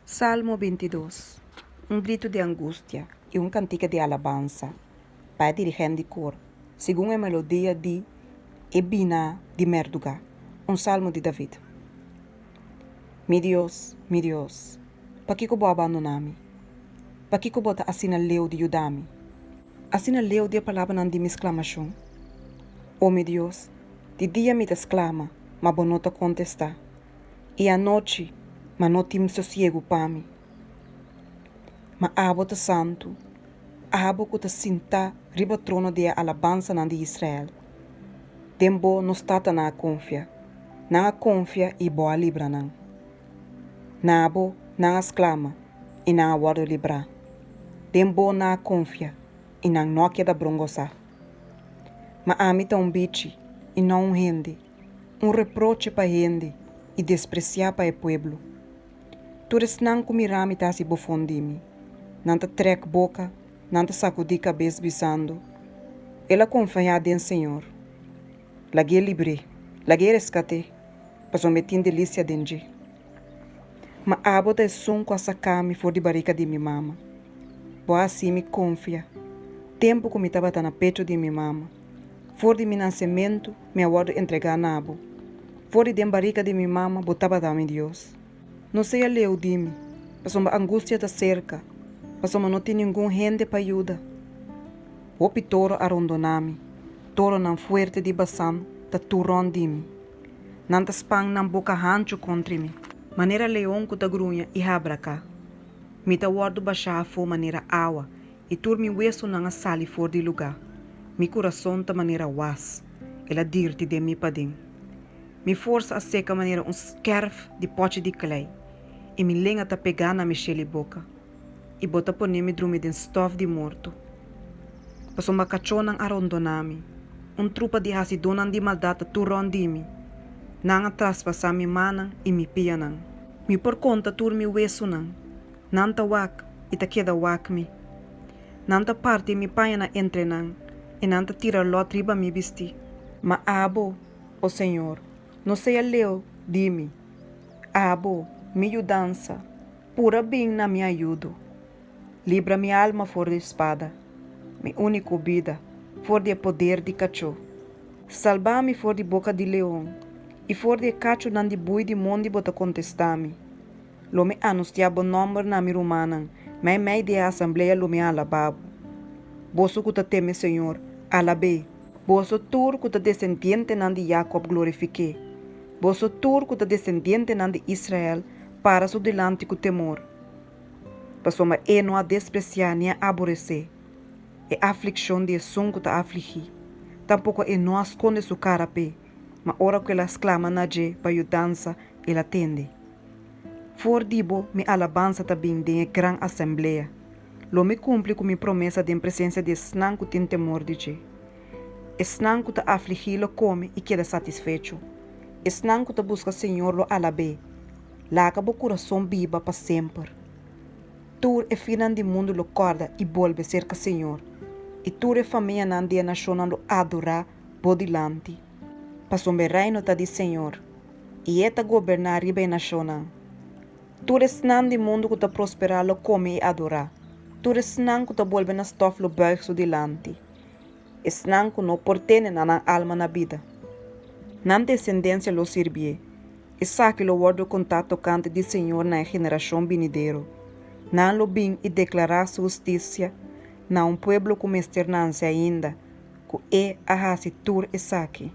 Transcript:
Salmo 22, Un gritu di angustia i un kantika di alabansa pa e dirigent di kor, segun e melodia di E bina di mèrduga, un salmo di David. Mi Dios, mi Dios, pakiko bo a bandoná mi? Pakiko bo ta asina leu di yuda mi, asina leu di e palabranan di mi sklamashon? O mi Dios, di dia mi ta sklama, ma bo no ta kontestá, i anochi, ma no tin sosiegu pa mi. Ma abo ta santu, abo ku ta sintá riba trono di e alabansanan di Israel. Den bo nos tatanan a konfia, nan a konfia i bo a libra nan. Na abo nan a sklama i nan a wòrdu librá. Den bo nan a konfia i nan no a keda brongosá. Ma ami ta un bichi i no un hende, un reproche pa hende i despresiá pa e pueblo. Tur esnan ku mira mi ta hasi bofon di mi. Nan ta trèk boka, nan ta sakudí kabes bisando, El a konfiá den señor. Lag'é libr'é, lag'é reskat'é, pasobra e tin delisia den dje. Ma abo ta esun ku a saka mi for di barika di mi mama. Bo a hasi mi konfia tempu ku mi tabata na pechu di mi mama. For di mi nasementu mi a wòrdu entregá na bo. For di den barika di mi mama bo tabata mi Dios. No sea leu di mi, pasobra angustia ta serka, pasobra no tin ningun hende pa yuda. Hopi toro a rondoná mi, toronan fuerte di Basan ta tur rònt di mi. Nan ta span nan boka hanchu kontri mi. Manera leon ku ta gruña i habraká. Mi ta wòrdu bashá afó manera awa i tur mi wesunan a sali for di lugá. Mi kurason ta manera was, el a dirti den mi paden. Mi forsa a seka manera un skèrf di pòchi di klei, i mi lenga ta pegá na mi shel i boka. I bo ta pone mi drumi den stòf di morto. Pasobra kachónan a rondoná mi, un trupa di hasidónan di maldat ta tur rònt di mi. Nan a traspasá mi mannan i mi pianan. Mi por konta tur mi wesunan. Nan ta wak i ta keda wak mi. Nan ta parti mi pañanan entre nan, i nan ta tira lòt riba mi bistí. Ma abo, o Señor, no sea leu di mi. Abo, mi yudansa, pura bin na mi ayudo. Libra mi alma for di spada, mi úniko bida, for di e poder di kachó. Salba mi for di boka di leon, i for di e kachunan di bui di mondi bo ta kontestá mi. Lo mi anunsiá bo nòmber na mi rumannan, meimei di e asamblea lo mi alabá bo. Boso ku ta teme señor, alab'é! Boso tur ku ta desendientenan di Yakòb glorifik'é! Boso tur ku ta desendientenan di Israel, para su dilanti ku temor! Pasobra e no a despresiá ni a aboresé e aflikshon di esun ku ta afligí, tampoko e no a skonde su kara p'e, ma ora ku el a sklama na dje pa yudansa, el a tende. For di bo mi alabansa ta bin den e gran asamblea. Lo mi kumpli ku mi promesa den presensia di esnan ku tin temor di dje. Esnan ku ta afligí lo kome i keda satisfecho. Esnan ku ta buska señor lo alab'é. Laga bo kurason biba pa semper. Tur e finnan di mundu lo kòrda i bolbe serka señor, i tur e famianan di e nashonnan lo adorá bo dilanti. Pasobra e reino ta di señor. I e ta goberná riba e nashonnan. Tur esnan di mundu ku ta prosperá lo kome i adorá. Tur esnan ku ta bolbe na stòf lo bùig su dilanti. Esnan ku no por tene na nan alma na bida. Nan desendensia lo sirbié. Esaki lo wòrdu kontá tokante di señor na e generashon binidero. Nan lo bin i deklará su hustisia na un pueblo ku mester nanse ainda, ku e a hasi tur esaki.